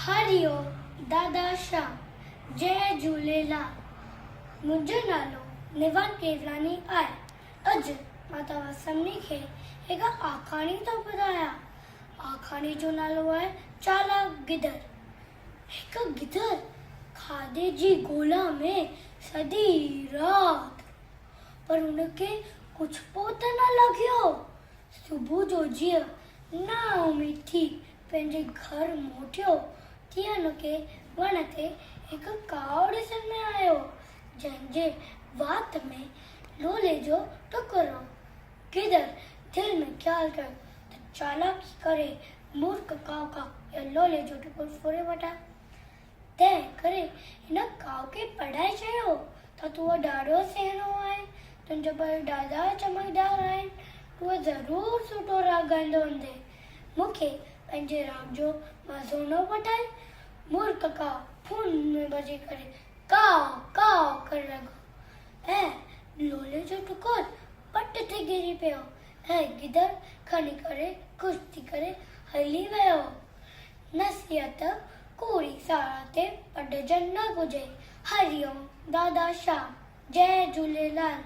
هري اوم دادا شام جئي جهوليلال منهنجو نالو نوان ڪيولاڻي آهي اڄ مان توهان سڀني کي هڪ آکاڻي ٿو ٻڌايان آکاڻي جو نالو آهي چالاڪ گدڙ هڪ گدڙ کاڌي جي ڳولا ۾ سڄي رات پر هن کي ڪجهه پوت نه لڳيو صبح جو جيئن نااميد ٿي پنهنجي گهر موٽيو، تيئن هن کي وڻ تي هڪ ڪانء ڏسڻ ۾ آيو، جنهن جي وات ۾ لولي جو ٽڪر هو. گدڙ دل ۾ خيال ڪيو ته چالاڪي ڪري مورک ڪانء کان اهو لولي جو ٽڪر ڦري وٺان. تنهن ڪري هن ڪانء کي پڙهائي چيو ته تون ڏاڍو سهڻو آهين، تنهنجا پر ڏاڍا چمڪدار آهن، تون ضرور سٺو راڳ ڳائيندو هوندين، مون کي پنهنجي راڳ جو مزو نه وٺائي. مورک ڪانء ڦون ۾ ڀڄي ڪري ڪانء ڪانء ڪرڻ لڳو ۽ لولي جو ٽڪر پٽ تي ڪري پيو ۽ گدڙ کڻي ڪري خوش ٿي ڪري هلي ويو. نصيحت ڪوڙي ساڙ تي پڏجڻ نه گهرجي. هري اوم دادا شام. جئي جهوليلال.